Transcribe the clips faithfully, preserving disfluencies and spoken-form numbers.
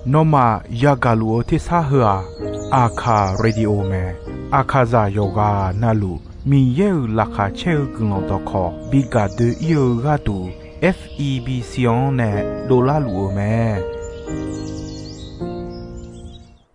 Nawmaf yagaq luf-eu tersar heu-aq, Aqkaq Radio mae. Aqkaqzaq yawqghaq navluf Miqyaer-euq laqkhaq caer-eu guiqlanq dawqkawq bi gaq doe-ir-eu gharduq, F E B C-anr nae dovlar luf-eu mae.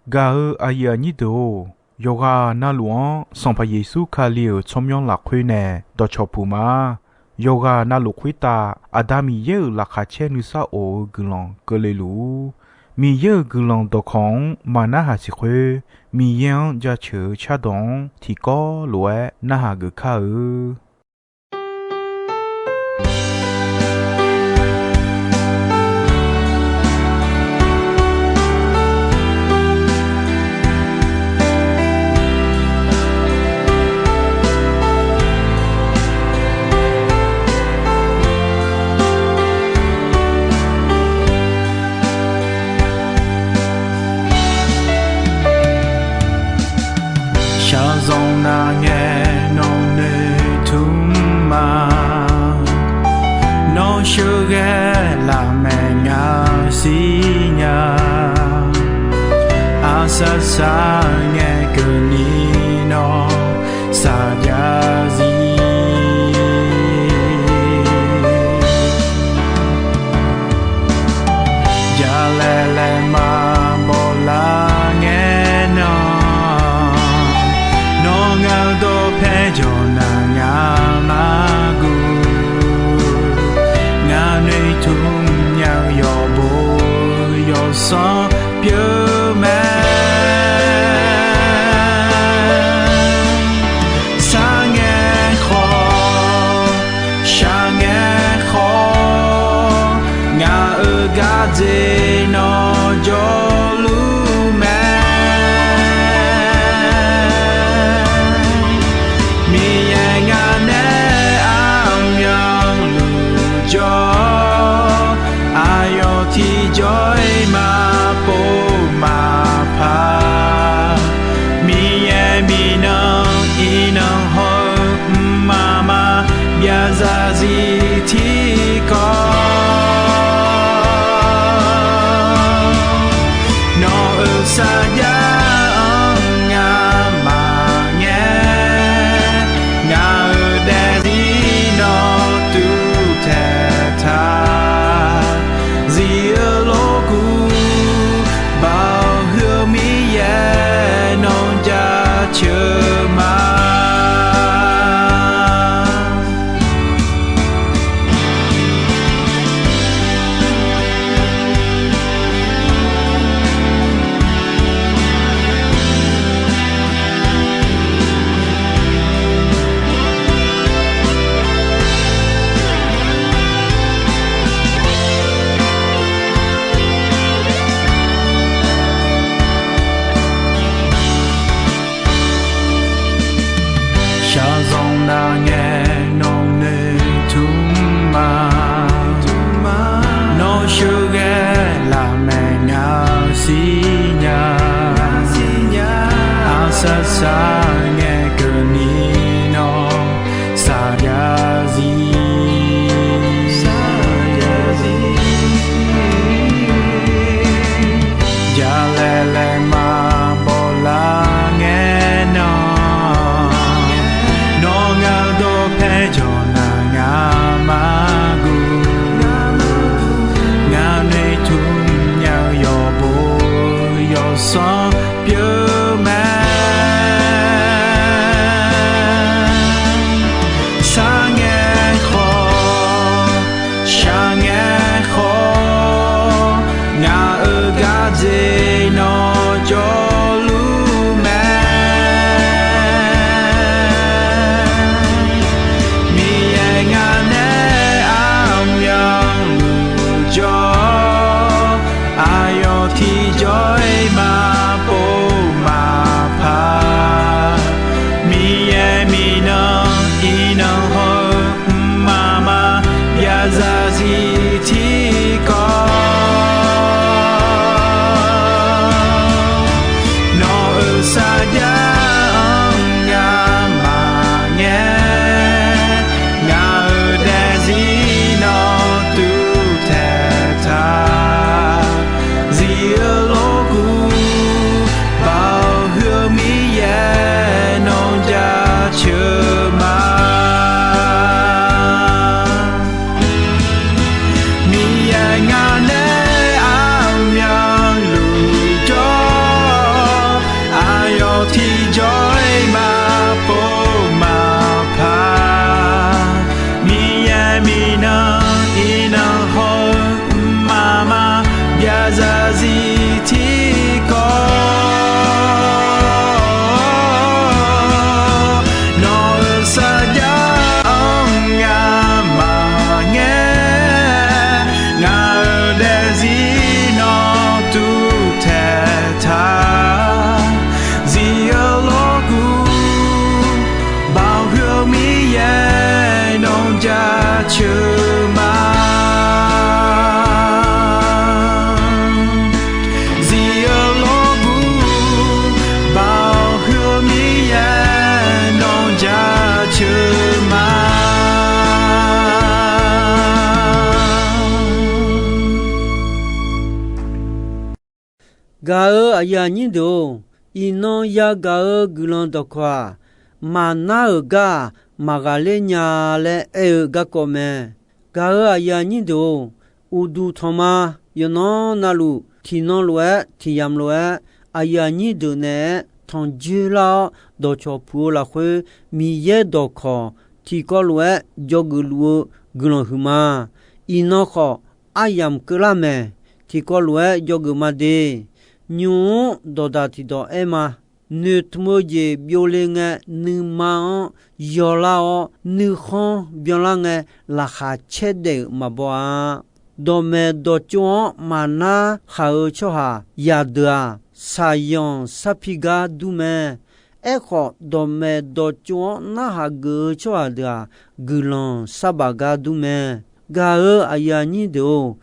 Gaq-eu aqyuif aqnyir deuq-or, yawqghaq navluf-anr Sanqpaq Yeqsur Kali-euq tsawrmyanr lafkhoer nae dawqcawq puq ma. Yawqghaq navluf khoertav Aqda Miqyaer-euq laqkhaq caer nuisar of-eu guiqlanq keuvle luf-ur. Miqyaer-euq guiqlanq dawqkawq-anr maqnarhaq siq khoer, Miqyaer-anr jaceuq-eu cardawq-anr tiqkawv lof-aer narhaq geuf kar-eu. Shaqzanq nav ngae nawq noeq tmr ma. Nawr sheuqghae lafmaeq nga siqnya. Aqsaq saq ngae keuvni nawr saqjav zir. Jalaeq laeqma bawlar ngae nan, nawr ngaq-eu dawqpae jawq naq ngaq-anr narguv. Ngaq noeqtmq nya-eu yawqbo yawqsanr pyeuf mae. Sar ngae khawf, shaq ngae khawf, ngaq-euq gardzer nawr jawrluf mae. Miqyaer ngaq nae armyanluf jawr, aqyawf tiqjawr-iq maqpov maqpar. Miqyaer miqnan iqnan haw-eu mqmaq maqbyav zarzir tiqkawv. Nawq-euq sarjax-anr ngamaf ngae, ngaq-euq daefzir nawr tuvtaeq taq. Zir-eu lof Gaq-euq aqyuif aqnyir deuq-or, iqnan yagaq-eu guiqlanq dawqkawq-aq, maqnar-euq gar-aq, maqghaqler nya laer aer-eu garkawv mae. Gaq-euq aqyuif aqnyir deuq-or, uqduq tanqma, yawqnan navluf tiqnan lof-aer tiqyamq lof-aer, aqyuif aqnyir deuq naeq-aer tanqjoer lar-awr dawqcawq puq-eu lafkhoer, Miqyaer dawqkawq tiqkawv lof-aer dzawgeuf luf-eu guiqlanq huiqma. Iqnan khawf, aryamq keuvlar maeq, tiqkawv lof-aer dzawgeuf ma de. Nymq-mr dawqdaq tiqdawq aer ma. Noeqtmq-eu jeq byovle ngae, nuima-anr yawlar-awr, nuikhanr byanlar ngae, laqkhaq caerdaef-euq maqbaw-a. Dawqmaeq dawqtsov-anr maqnar khaq-eu tsawrhaq yadeuq-aq, shaqyanq sarpi gar dur mae. Aerkhawf, dawqmaeq dawqtsov-anr narhaq geuf-eu tsawrhaq deuq-aq, guiqlanq sarbaf gar dur mae. Gaq-euq aqyuif aqnyir deuq-or,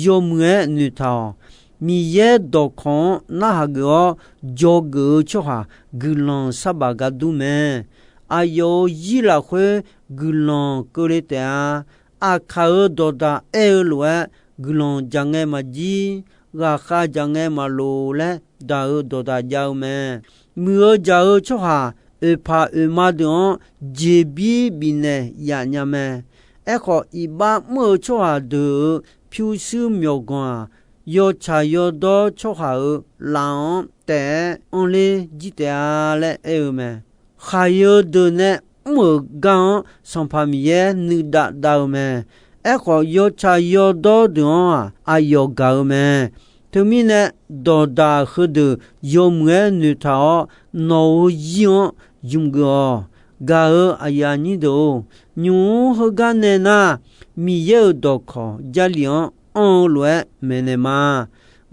yawmuiq-aer noeqtaq-awq. Miqyaer dawqkawq-anr narhaq geuf-awr dzawgeuf-eu tsawrhaq guiqlanq sarbaf gar dur mae. Aqyawf-euq zir lafkhoer guiqlanq keuvle taef-a. Aqkaq-euq dawqdaq aer-eu lof-aer, guiqlanq jaq ngae maqjir, ghaqkhav jaq ngae maqloq laer daq-euq dawqdaq jav-eu mae. Muiq-eu jaq-eu tsawrhaq oeqpaq oeqma deuq-anr jeqbir bifnaeq yaf nya mae. Aerkhawf, iqbax mr-eu tsawrhaq deuq-euq pyurshuir myawqganq-aq, yawtsaq yawdawr tsawrhaq-euq laf-anr taef-aer anrler jir taef-a laer aer-eu mae. Khaqyeu deuq nae mr-euq gar-anr Sanqpaq Miqyaer nuidav dav-eu mae. Aerkhawf, yawtsaq yawdawr deuq-anr-aq, aqyawf gaq-eu mae. Teumirnae, dawqdaq heudeuq yawmuiq-aer noeqtaq-awr, nawq-euq zir-anr ymqgeuf-awq. Gaq-euq aqyuif aqnyir deuq-or, nymq-mr heugar nae nar, Miqyaer-euq dawqkawq Jarlif-anr anr-eu lof-aer maeqnaeq ma.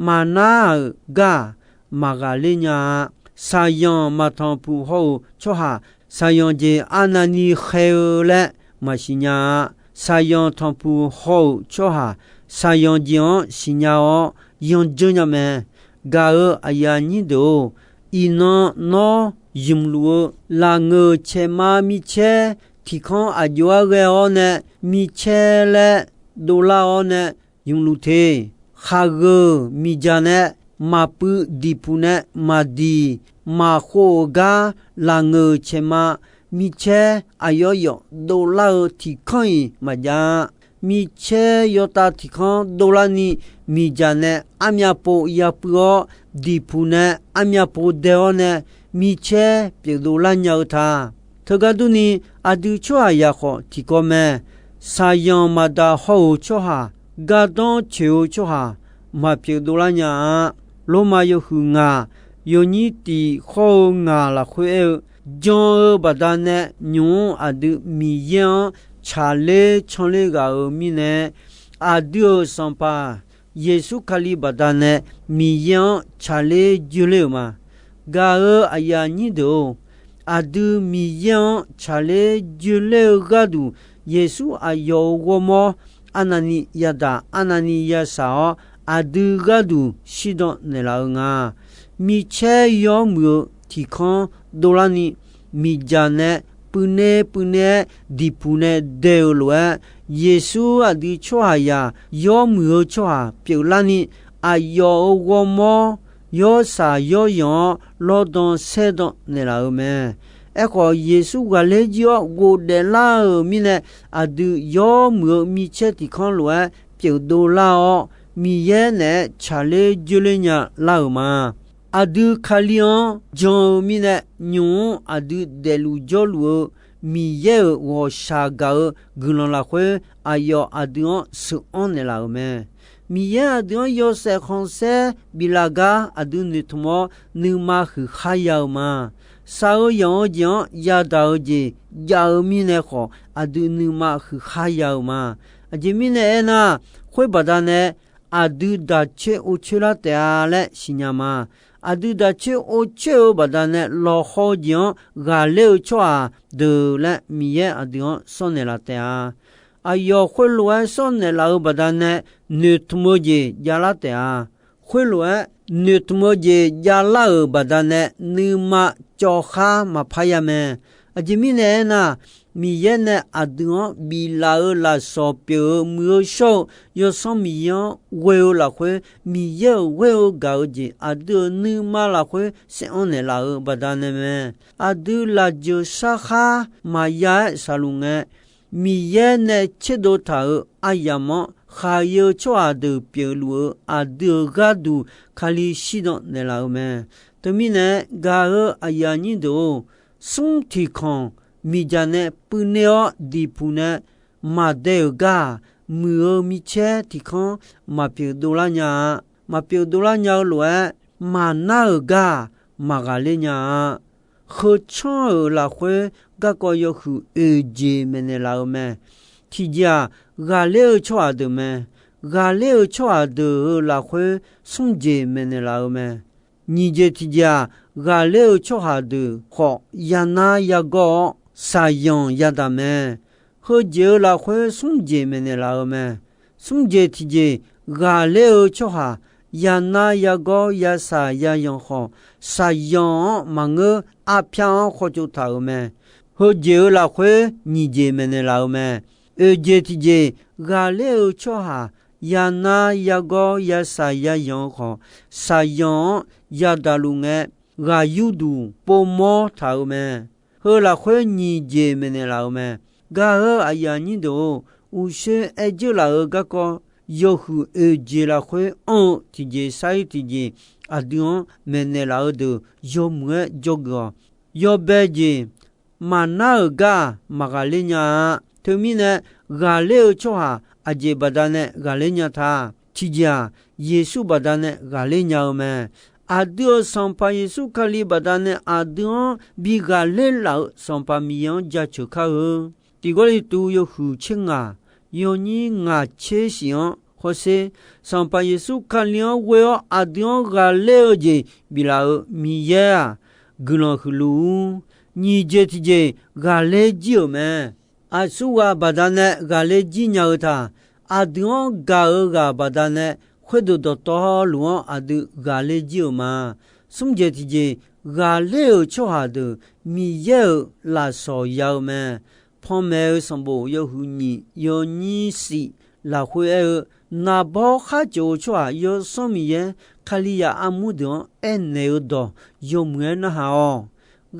Maqnar-euq gar-aq, maqghaqler nya-a. Shaqzanq maqtanqpuq haw-euq tsawrhaq, shaqzanq jeq arnavni khaer-eu laer maqsiq nya-a. Shaqzanq tanqpuq haw-euq tsawrhaq, shaqzanq jeq-anr siqnya-awr yandzeur nya mae. Gaq-euq aqyuif aqnyir deuq-or, iqnan nawr ymqluf-eu lafngeuq caeqma micaer tiqkanr aqjox-aer ghae-awr nae, micaer laer dovlar-awr nae ymqluf te. Khaqgheuq miqdzaq nae maqpuiv, diqpuq nae maqdiq, maqkhov-euq gar lafngeuq caeqma micaer aqyawf yawf dovlar-eu tiqkanr-iq maqjav-a. Micaer yawtav tiqkanr dovlarni, miqdzaq nae armyav pov yapuiv-awr, diqpuq nae armyav pov dae-awr nae, micaer pyeufdov lar nya-eu ta. Teugar durni, aqdui tsawrhaqzaq khawf tiqkawv mae. Shaqzanq maqdaq haw-euq tsawrhaq, gardanr coeq-eu tsawrhaq, maqpyeuf dovlar nya-a. Lormav yawhuiq ngaq, yawnyir tiq khawr-eu ngaq lafkhoer aer-eu, jan-eu baqdanae nymq-mr aqdui Miqyaer-anr tsaqler canler ghaq-euq mirnae, aqdui-euq Sanqpaq Yeqsur Kali baqdanae Miqyaer-anr tsaqler joerler-euq ma. Gaq-euq aqyuif aqnyir deuq-or, aqdui Miqyaer-anr tsaqler joerler-eu gharduq, Yeqsur aqyawf-euq ghawrmawr arnavni yadaq, arnavni yashaq-awr, aqdui gharduq shirdan naeqlaf-eu nga. Micaer yawr muiq-eu tiqkanr dovlarni, miqdzaq nae puivner puivner-aer diqpuq nae dae-euq lof-aer, Yeqsur aqdui tsawrhaqzaq yawr muiq-eu tsawrhaq pyeuflarni, aqyawf-euq ghawrmawr yawrsaq yawryanq-awr lawrdan saerdan naeqlaf-eu mae. Aerkhawf, Yeqsur ghaqler jir-awr ghofdaef lar-euq mirnae, aqdui yawr muiq-eu micaer tiqkanr lof-aer pyeufdov lar-awr, Miqyaer naeq-aer tsaqler joerler nya lar-euq ma. Aqdui Kali-anr jan-eu mirnae, nymq-mr aqdui daefluf jawrluf-eu Miqyaer-euq ghawqshaq gaq-eu guiqlanq lafkhoer, aqyawf aqdui-anr sheuqanr naeqlaf-euq mae. Miqyaer aqdui-anr yawshaef khanqsaer biflaf gar aqdui noeqtmq-awr, nuima huiq khar ya-eu ma. Shaq-eu yanq-eu jeq-anr yadaq-eu jeq jav-eu mirnae khawf, aqdui nuima huiq khar ya-eu ma. Aqjeq mirnae aernar, khoer baqdanae aqdui daq coer or coer lar taef-a laer siqnya ma. Aqdui daq coer or coer-eu baqdanae lawqhaw-eu jeq-anr ghaqler-eu tsawrhaq deuq laer Miqyaer aqdui-anr sawr naeqlaf taef-a. Aqyawf khoerlof-aer sawr naeqlaf-eu baqdanae noeqtmq-eu jeq javlar taef-a. Khoerlof-aer noeqtmq-eu jeq javlar-euq baqdanae nuima cawv khar maqpar ya mae. Aqjeq mirnae aernar, Miqyaer nae aqdui-anr biflaf-eu lafsawq pyeuf-eu muiq-eu shawr-eu Yawsanr Miqyaer-anr ghoe-eu lafkhoer, Miqyaer-euq ghoer-eu gaq-eu jeq aqdui-euq nuima lafkhoer saef-anr naeqlaf-euq baqdanae mae. Aqdui lafjeuq sarkhar maqya-aer saqluf ngae, Miqyaer nae tserdov taq-euq aryamq-anr khaqyae-eu tsawrhaq deuq pyeufluf-eu aqdui-euq gharduq Kali shirdan naeqlaf-eu mae. Teumirnae gaq-eu aqyuif aqnyir deuq-or, smr tiq kanq miqdzaq nae puivner-awr diqpuq nae maqdae-euq gar-aq, muiq-eu micaer tiq kanr maqpyeuf dovlar nya-a. Maqpyeuf dovlar nya-eu lof-aer, maqnar-euq gar-aq, maqghaqler nya-a. Heu tsanr-euq lafkhoer garkawv yawhuiq oeq jeq maeqnaeq laf-eu mae. Tiqjeq-aq, ghaqler-eu tsawrhaq deuq mae. Ghaqler-eu tsawrhaq deuq-euq lafkhoer smr jeq maeqnaeq laf-eu mae. Nyiq jeq tiqjeq-aq, ghaqler-eu tsawrhaq deuq khawf, yanar yagawr-awr, shaqyanq yadaq mae. Heujeq-euq lafkhoer smr jeq maeqnaeq laf-eu mae. Smr jeq tiqjeq, ghaqler-eu tsawrhaq yanar yagawr yashaq yayanq khawf, shaqyanq-anr maqngeur, arpyar-anr khawtsov taq-euq mae. Heujeq-euq lafkhoer nyiq jeq maeqnaeq laf-eu mae. Oeq jeq tiqjeq, ghaqler-eu tsawrhaq yanar yagawr yashaq yayanq-eu khawf, shaqyanq-anr yadaq luf ngae, ghaq yurduq povmawr taq-euq mae. Heu lafkhoer nyiq jeq maeqnaeq laf-eu mae. Gaq-eu aqyuif aqnyir deuq-or, uqshoe aer dzeur laf-euq garkawv yawhuiq oeq jeq lafkhoer anr-eu tiqjeq sar-ir tiqjeq aqdui-anr maeqnaeq laf-eu deuq yawmuiq-aer dzawgeuf-awq. Yawbae jeq, maqnar-euq gar-aq, maqghaqler nya-a. Teumirnae, ghaqler-eu tsawrhaq aqjeq baqdanae ghaqler nya ta. Tiqjeq-aq, Yeqsur baqdanae ghaqler nya-eu mae. Aqdui-euq Sanqpaq Yeqsur Kali baqdanae aqdui-anr bi ghaqler laf-euq Sanqpaq Miqyaer-anr jaceuq kar-eu. Tiq Gawrliqtu yawhuiq tser ngaq, yawnyir ngaq tser shif-anr hawsher, Sanqpaq Yeqsur Kali-anr ghoe-awr aqdui-anr ghaqler-eu jeq biflaf-euq Miqyaer-aq, guiqlanq huiqluf-ur. Nyiq jeq tiqjeq ghaqler jir-euq mae. Aqsurghaq baqdanae ghaqler jir nya-eu ta. Aqdui-anr gaq-eu ghaq baqdanae khoerdeuq dawqtawvluf-anr aqdui ghaqler jir-euq ma. Smr jeq tiqjeq, ghaqler-euq tsawrhaq deuq Miqyaer-euq lafsawq ya-eu mae. Panmaeq-eu sanqbof yawhuiq nyiq yawnyir shif lafkhoer aer-eu, naqbawr khar cof-eu tsawrhaq Yawsanr Miqyaer Kalizaq armur deuq-anr aernaeq-eu dawq yawmuiq-aer narhaq-awq.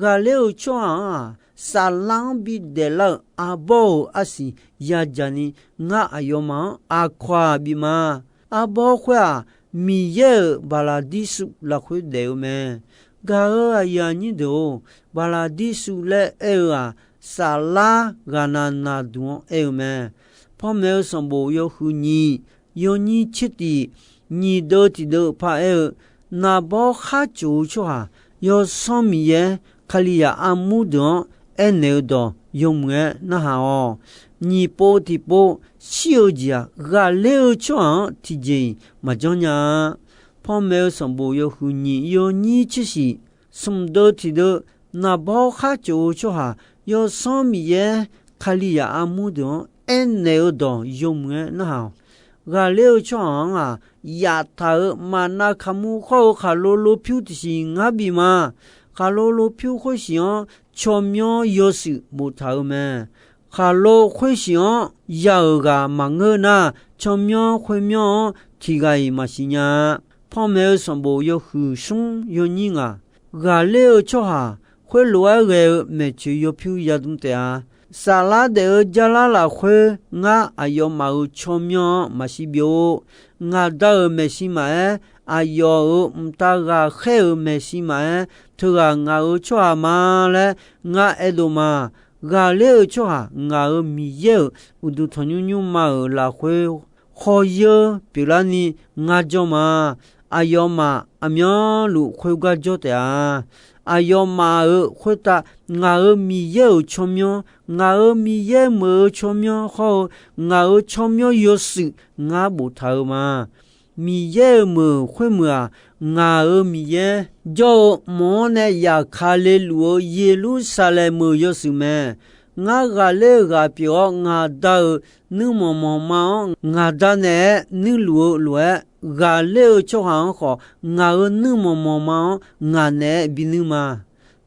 Ghaqler-eu tsawrhaq-anr-aq, saflar-anr bidaef lar-euq arbawr-euq arsiq yadzaq ni, ngar aqyawfmaf-anr aqkawq-aq bif ma. Arbawr khoer-aq, Miqyaer-euq baqlaqdirsuv lafkhoer daef-eu mae. Gaq-eu aqyuif aqnyir deuq-or, baqlaqdirsuv laer aer-eu-aq, saflar ghaqnaq naqduq-anr aer-eu mae. Panmaeq-eu sanqbof yawhuiq nyiq yawnyir tser tiq nyiq deuv tiq deuv paq-aer-eu, naqbawr khar cof-eu tsawrhaq Yawsanr Miqyaer Kalizaq armur deuq-anr aernaeq-eu dawq yawmuiq-aer narhaq-awq. Nyiq pov tiqpov shir-eu jeq-aq, ghaqler-eu tsawrhaq-anr tiqjeq-iq maqjanr nya-a. Panmaeq-eu sanqbof yawhuiq nyiq yawnyir tser shif smq deuv tiq deuv, naqbawr khar cof-eu tsawrhaq Yawsanr Miqyaer Kalizaq armur deuq-anr aernaeq-eu dawq yawmuiq-aer narhaq-awq. Ghaqler-eu tsawrhaq-anr-aq, yaftaq-euq maqnav kaqmur khawr-eu khaqlo lopyur tiqsiq ngar bif ma. Khaqlo lopyur khoersiq-anr tsawrmyanr yawshuif boftaq-euq mae. Khaqlo khoersiq-anr ya-euq ghaq maqngeur nar, tsawrmyanr khoermyanr-anr tiq ghaq-iq maqsiq nya-a. Panmaeq-eu sanqbof yawhuiq smr yawnyir ngaq, ghaqler-eu tsawrhaq khoerlof-aer ghae-eu maeqtsoeq yawpyur yadm taef-a. Saflar daef-eu jarlar lafkhoer ngar aqyawfmaf-euq tsawrmyanr-anr maqsiq byov-or. Ngaq Da-euq maeqshi maqaer, aqyawf-euq mqtav ghaqkhaer-euq maeqshi maqaer, teughaq ngaq-euq tsawrhaq ma laer ngar aerdov ma. Ghaqler-eu tsawrhaq ngaq-euq Miqyaer-euq uqduq tanqnymr nymrma-euq lafkhoer khawryeur pyeuflarni ngar jawr ma. Aqyawfmaf aqmyanluf khoergar jawr taef-a. Aqyawfmaf-euq khoertav ngaq-euq Miqyaer-euq tsawrmyanr, ngaq-euq Miqyaer meuq-eu tsawrmyanr hawr-eu ngaq-euq tsawrmyanr yawshuif ngar boftaq-eu ma. Miqyaer-euq meuq khoermeuq-aq, ngaq-euq Miqyaer jawr-eu mq-anr nae yaqkale luf-eu Yeqlursaqlaeq meuq yawshuif mae. Ngar ghaqler-eu ghaq pyeuf-awr, ngaq Da-euq nuirmanq manqma-anr ngaq Da naeq-aer nuirluf-eu lof-aer, ghaqler-eu tsawrhaq-anr khawf, ngaq-euq nuirmanq manqma-anr ngaq naeq-aer binuir ma.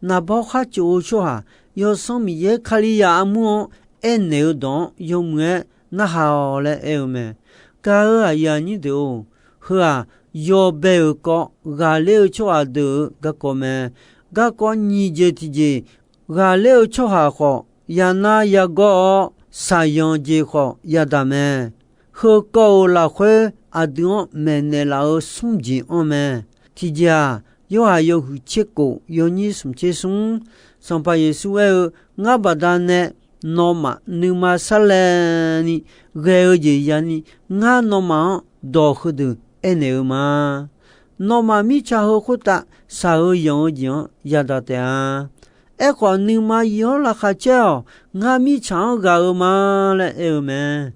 Naqbawr khar cof-eu tsawrhaq Yawsanr Miqyaer Kalizaq armur-anr aernaeq-eu dawq-anr yawmuiq-aer narhaq-awq laer aer-eu mae. Gaq-euq aqyuif aqnyir deuq-or, heu-aq, yawbae-euq kawv ghaqler-eu tsawrhaq deuq-euq garkawv mae. Garkawv nyiq jeq tiqjeq, ghaqler-eu tsawrhaq khawf yanar yagawr-awr, shaqyanq jeq khawf yadaq mae. Heu kawv-euq lafkhoer aqdui-anr maeqnaeq laf-euq smr jeq anr mae. Tiqjeq-aq, Yorhaq yawhuiq tser kof yawnyir smq tser smr, Sanqpaq Yeqsur aer-eu, Ngar baqdanae nawmaf nuima sarlaevni ghae-eu jeq yani, ngar nawmaf-anr dawq heudeuq aernaeq-eu ma. Nawmaf mirtsaq heu khoertav shaq-eu yanq-eu jeq-anr yadaq taef-a. Aerkhawf, nuima yif-anr laqkhaq caer-awq. Ngar mirtsaq-anr ghaq-eu ma laer aer-eu mae.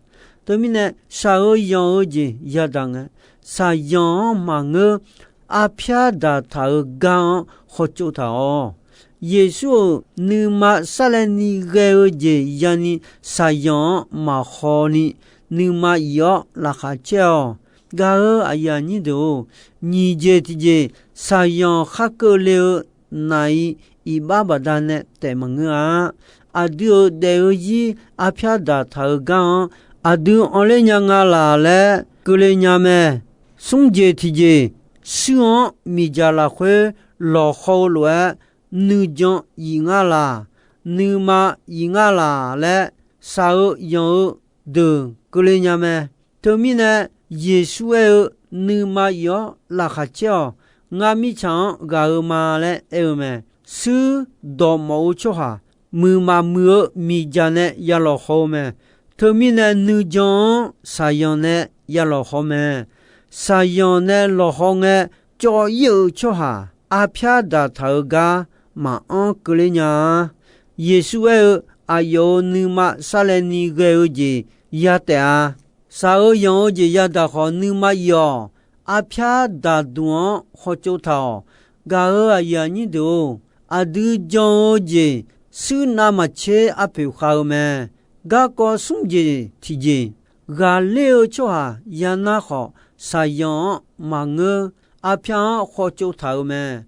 Teumirnae, shaq-eu yanq-eu jeq yadaq ngae, shaqyanq-anr maqngeur, arpyar daqtaq-eu gar-anr khawtsov taq-awq. Yeqsur-euq nuima sarlaevni ghae-eu jeq yani shaqyanq-anr maqhaw ni, nuima yif-awr laqkhaq caer-awq. Gaq-euq aqyuif aqnyir deuq-or, nyiq jeq tiqjeq, shaqyanq khar keuvle-eu naq-iq iqbax baqdanae taef maqngeur-a. Aqdui-euq daef-eu zir arpyar daqtaq-eu gar-anr aqdui anrler nya nga laq laer keuvle nya mae. Smr jeq tiqjeq, shuir-anr miqdzaq lafkhoer lawqhaw-eu lof-aer nuijan yif ngar laq, nuima yif ngar laq laer shaq-eu yanq-eu deuq keuvle nya mae. Teumirnae, Yeqsur aer-eu, Nuima yif-awr laqkhaq caer-awq. Ngar mirtsaq-anr ghaq-eu ma laer aer-eu mae. Shuir dawqmawf-eu tsawrhaq muiqmaf muiq-eu miqdzaq nae ya lawqhaw-eu mae. Teumirnae, nuijan-anr shaqyanq nae ya lawqhaw mae. Shaqyanq nae lawqhaw ngae, cawv-ir-euq tsawrhaq arpyar daqtaq-eu gar maqanr keuvler nya-a. Yeqsur aer-eu, Aqyawf-euq nuima sarlaevni ghae-eu jeq ya taef-a. Shaq-eu yanq-eu jeq yadaq khawf nuima yif-awq. Arpyar daqduq-anr khawtsov taq-awq. Gaq-euq aqyuif aqnyir deuq-or, aqdui jan-eu jeq shuir navmaqtser arpoeq khav-eu mae. Garkawv smr jeq tiqjeq, ghaqler-eu tsawrhaq yanar khawf, shaqyanq-anr maqngeur, arpyar-anr khawtsov taq-euq mae.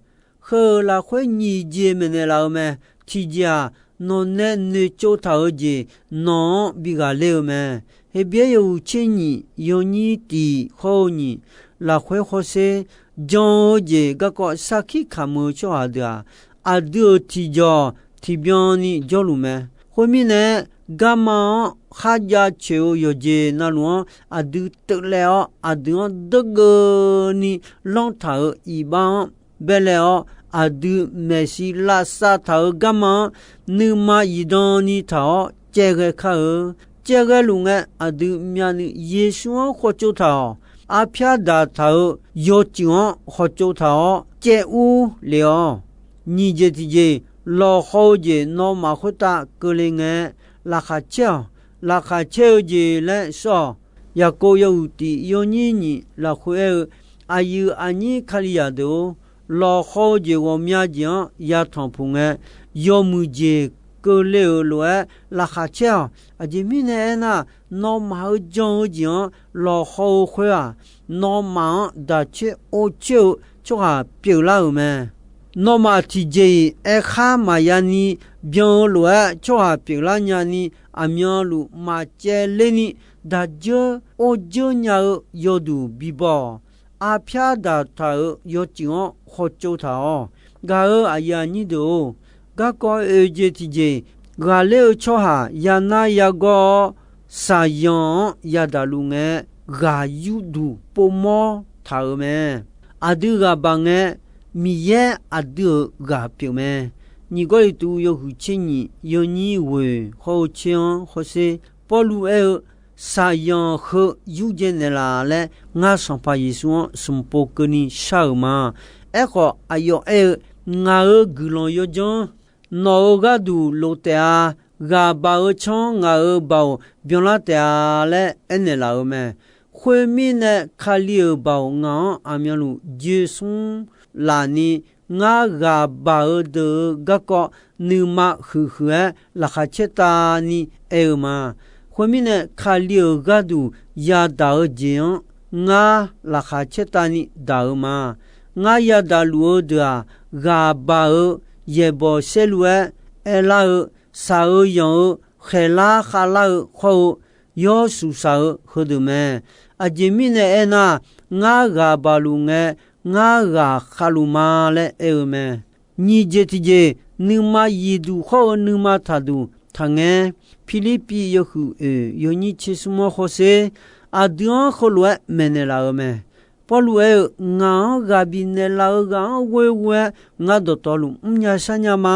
Heu-euq lafkhoer nyiq jeq maeqnaeq laf-eu mae. Tiqjeq-aq, nawqnae noeqtsov taq-eu jeq nawq-anr bi ghaqler-eu mae. Heqbyaer yawhuiq tser nyiq yawnyir tiq hawr-eu nyiq lafkhoer hawsher, jan-eu jeq garkawv sarkir kamq-eu tsawrhaq deuq-aq, aqdui-euq tiqjawq tiqbyan ni jawrluf mae. Khoermirnae, garma-anr kharjav coeq-eu yawqjeq navluf-anr aqdui teuvlaev-awr, aqdui-anr deugeuvni lanr taq-euq iqbax-anr baelaev-awr, aqdui maeqshi lavsav taq-euq garma-anr nuima zifdan ni taq-awr caevghae kar-eu. Caevghae luf ngae, aqdui myavnuiv Yeqsur-anr khawtsov taq-awq. Arpyar daqtaq-euq yawcuif-anr khawtsov taq-awr caev ur lef-awq. Nyiq jeq tiqjeq, lawqhaw-eu jeq nawmaf khoertav keuvle ngae, laqkhaq caer-awq. Laqkhaq caer-eu jeq laer sawr-awq. Yaqkov yawhuiq tiq yawnyir nyiq lafkhoer aer-eu, aqyuif aqnyir Kalizaq deuq-or, lawqhaw-eu jeq ghawqmya jeq-anr yatanq puq ngae, yawmuiq jeq keuvle-euq lof-aer laqkhaq caer-awq. Aqjeq mirnae aernar, nawmaf-euq jan-eu jeq-anr lawqhaw-eu khoer-aq, nawmaf-anr daq coer or coer-eu tsawrhaq pyeuflar-euq mae. Nawmaf tiqjeq-iq aerkhar maqya ni byan-eu lof-aer tsawrhaq pyeuflar nyani, aqmyanluf maqcaevler ni daq dzeur or dzeur nya-eu yawduq bibaw-awq. Arpyar daqtaq-euq yawcuif-anr khawtsov taq-awq. Gaq-euq aqyuif aqnyir deuq-or, garkawv oeq jeq tiqjeq, ghaqler-eu tsawrhaq yanar yagawr-awr, shaqzanq-anr yadaq luf ngae, ghaq yurduq povmawr taq-euq mae. Aqdui ghaq baq ngae, Miqyaer aqdui-euq ghaq pyeuf mae. Nyiq Gawrliqtu yawhuiq tser nyiq yawnyir ghoeq hawr-eu tser-anr hawsher, Pawrluv aer-eu, shaqzanq heu yurdzae naeqlaf laer ngar Sanqpaq Yeqsur-anr smq pov keuvni shar-euq ma. Aerkhawf, aqyawf aer-eu, ngaq-euq guiqlanq yawdzanr, nawq-euq gharduq lof taef-a. Ghaq baq-eu tsanr ngaq-euq baoq byanlar taef-a laer aernaeq laf-euq mae. Khoermirnae, Kali-euq baoq ngaq-anr aqmyanluf joesmr laf ni, ngar ghaq baq-eu deuq-euq garkawv nuima huiqhuiq-aer laqkhaq caertav ni aer-eu ma. Khoermirnae, Kali-euq gharduq yadaq-eu jeq-anr ngar laqkhaq caertav ni daq-euq ma. Ngar yadaq luf-eu deuq-aq, ghaq baq-eu yaeqbawq saerlu-aer aerlar-eu, shaq-eu yanq-eu, khaeqlar khavlar-eu hawr-eu, yawshuif shaq-eu heudeuq mae. Aqjeq mirnae aernar, ngar ghaq baq luf ngae, ngar ghaq khavluf ma laer aer-eu mae. Nyiq jeq tiqjeq, nuima yiqduq hawr-eu nuima taqduq taqngaer. Pirlirpiv yawhuiq oeq yawnyir tser smr-anr hawsher, aqdui-anr heulof-aer maeqnaeq laf-eu mae. Pawrluv aer-eu, Ngaq-anr ghaq bifnaeq laf-eu ghaq-anr ghoe ghoe-aer ngar dawqtawvluf mrnya sharnya ma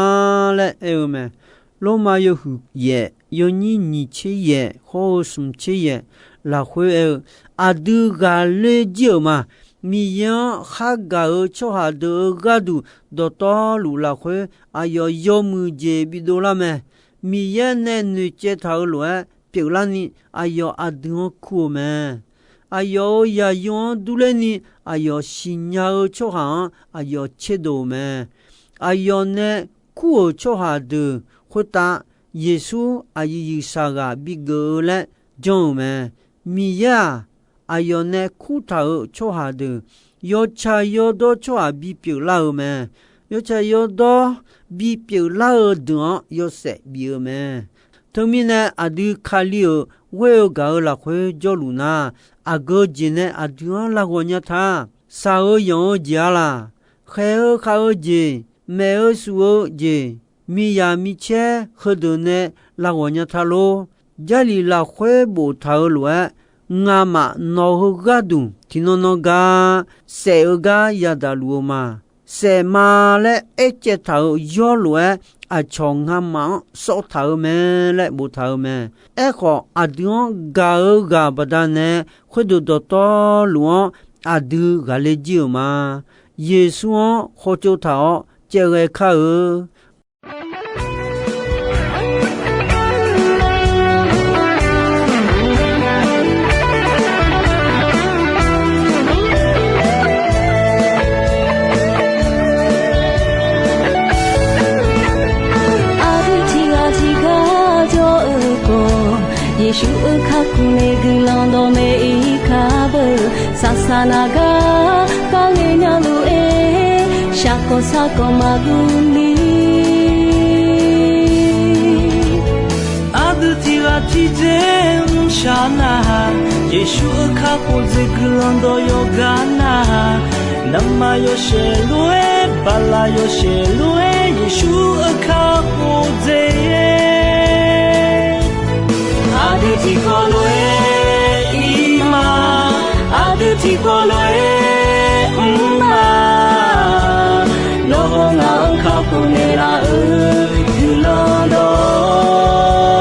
laer aer-eu mae. Lormav yawhuiq yaef yawnyir nyiq tser yaef hawr-eu smq tser yaef lafkhoer aer-eu, aqdui ghaqler jir-euq ma. Miqyaer-anr khargaq-eu tsawrhaq deuq-euq gharduq dawqtawvluf lafkhoer aqyawf yawmuiq jeq bidov lar mae. Miqyaer nae noeqcaev taq-euq lof-aer pyeuflarni, aqyawf aqdui-anr kur-eu mae. Aqyawf-euq yaqyo-anr durlerni, aqyawf siqnya-eu tsawrhaq-anr aqyawf tserdov-euq mae. Aqyawf nae kur-euq tsawrhaq deuq khoertav, Yeqsur aqyuif yuifshaq ghaq bigeuf-eu laer janr-euq mae. Miqyaer-aq, aqyawf nae kurtaq-euq tsawrhaq deuq, yawtsaq yawdawr tsawrhaq bipyeuf lar-eu mae. Yawtsaq yawdawr bipyeuf lar-eu deuq-anr yawshaef bif-eu mae. Teumirnae, aqdui Kali-euq ghoer-eu gaq-eu lafkhoer jawrluf nar, aqgeu jeq nae aqdui-anr larghawq nya ta. Shaq-eu yanq-eu jeq-a laq, khaeq-eu khav-eu jeq, maef-eu shuf-eu jeq, miqyaq micaer heudeuq nae larghawq nya ta lor. Jarlif lafkhoer boftaq-eu lof-aer, ngamaf nawq-eu gharduq tiqnan nan gar saef-eu gar yadaq luf-eu ma. Saef ma laer aercaev taq-euq yawr lof-aer, aqcawq ngamaf-anr sawv taq-eu mae laer boftaq-eu mae. Aerkhawf, aqdui-anr gaq-eu ghaq baqdanae, khoerdeuq dawqtawvluf-anr aqdui ghaqler jir-euq ma. Yeqsur-anr khawtsov taq-awr caevghae kar-eu. Aqdui tiqghaq tiqghaq jawr-eu khawf, Yeqsur-euq kakhof nae guiqlanq dawqmaeq-ir kar beu. Saqsaq naq gar kharle nya lof-aer, shaqkawq sarkawq maqguv ni. Aqdui tiqghaq tiqjeq mrshaq nar-aq, Yeqsur-euq kakhof jeq guiqlanq dawq yawqghaq nar-aq, navmaqyawshaef lof-aer, baqlaq yawshaef lof-aer, Yeqsur-euq kakhof jeq. Aqdui tiqkawv lof-aer ir ma, aqdui tiqkawv lof-aer mr ma. Nawr hawr ngaq-anr kakhof naeqlaf-eu guiqlanq dawq.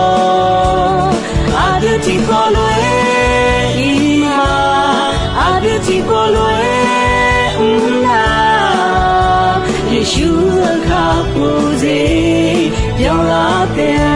Aqdui tiqkawv lof-aer ir ma, aqdui tiqkawv lof-aer mr nar, Yeqsur-euq kakhof jeq byanlar taef-a.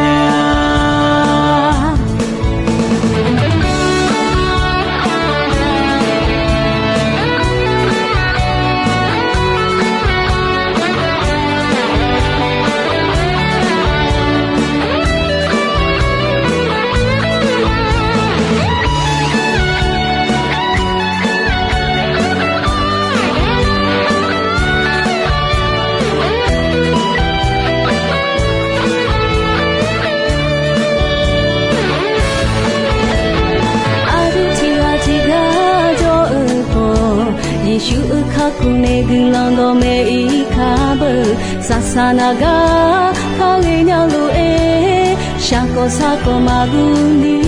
Aqdui tiqghaq tiqghaq jawr-eu khawf, Yeqsur-euq kakhof nae guiqlanq dawqmaeq-ir kar beu. Saqsaq naq gar kharle nya lof-aer, shaqkawq sarkawq maqguv ni.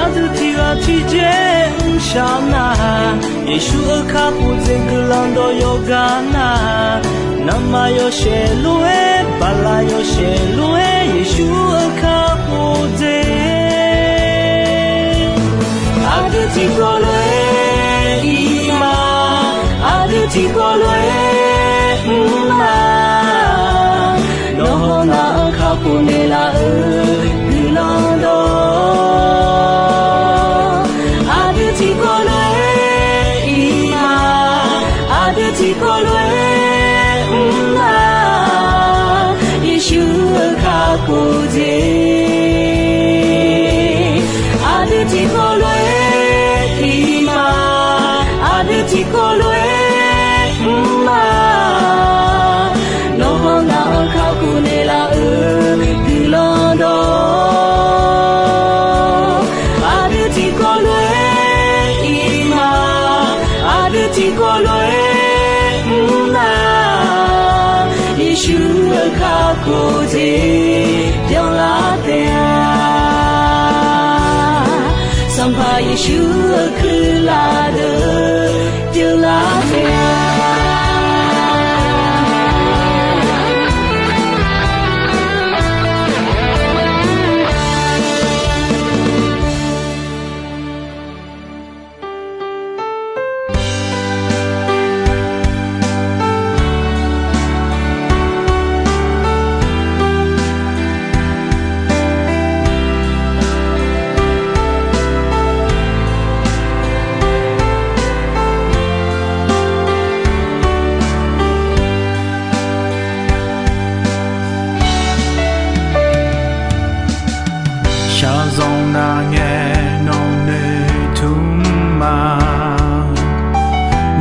Aqdui tiqghaq tiqjeq mrshaq nar-aq, Yeqsur-euq kakhof jeq guiqlanq dawq yawqghaq nar-aq, navmaqyawshaef lof-aer, baqlaq yawshaef lof-aer, Yeqsur-euq kakhof jeq. Aqdui tiqkawv lof-aer ir ma, aqdui tiqkawv lof-aer mr ma. Nawr hawr ngaq-anr kakhof naeqlaf-eu guiqlanq dawq. Aqdui tiqkawv lof-aer ir ma, aqdui tiqkawv lof-aer mr ma. Yeqsur-euq kakhof jeq. Aqdui tiqkawv lof-aer ir ma, aqdui tiqkawv lof-aer mr Ghoeqdzeq byanlar taef-a. Sanqpaq Yeqsur-euq kuirlaf deuq pyeuflar taef-a. Shaqzanq nar ngae nawq noeqtmq ma.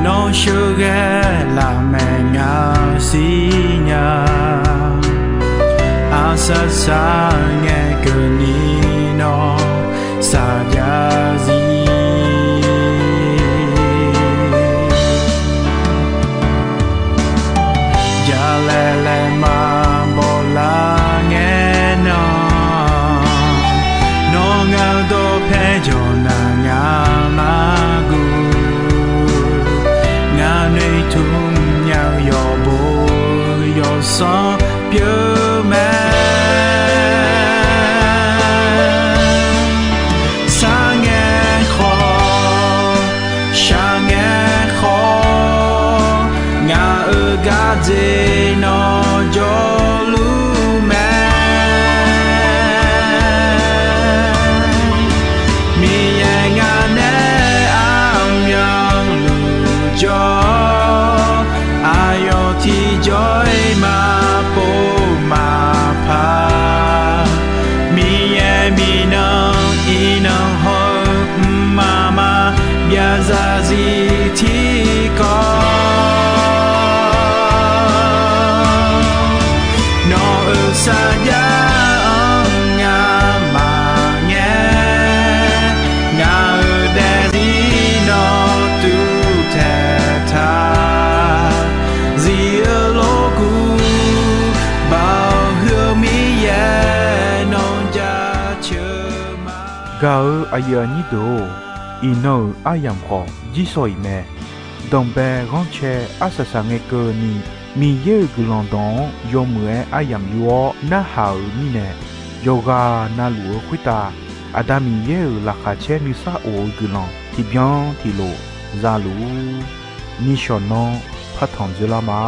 Nawr sheuqghae lafmaeq ngaq siqnya. Arsaq saq ngae keuvni nawr saqjav zir. Jalaeq laeqma bawlar ngae nan, nawr ngaq-eu dawqpae jawq nar ngaq lar guv. Ngaq noeqtmq nya-eu yawqbo yawsanr pyeuf mae. Sar ngae khawf, shaq ngae khawf, ngaq-euq gardzer nawr jawrluf mae. Miqyaer ngaq nae armyanluf jawr, aqyawf tiqjawr-iq maqpov maqpar. Miqyaer miqnan iqnan haw-eu mqmaq maqbyav zarzir tiqkawv. Nawq-euq sarjax-anr ngamaf ngae, ngaq-euq daefzir nawr tuvtaeq taq. Zif-eu lorkuv baoq heu-eu Miqyaer nawr jaceuq ma. Gaq-eu aqyuif aqnyir deuq-or, iqnan-euq aryamq khawf jirsawq iq mae. Danqbae ghanrcae arsaq saq ngae keuvni, Miqyaer-euq guiqlanq dawq-anr yawmuiq-aer aryamq yur-awr narhaq-euq mirnae, yawqghaq navluf-eu khoertav Aqda Miqyaer-euq laqkhaq caer nuisar of-eu guiqlanq tiqbyan tiqlof za luf-ur. Nishawq nanr partanq dzoerlar ma.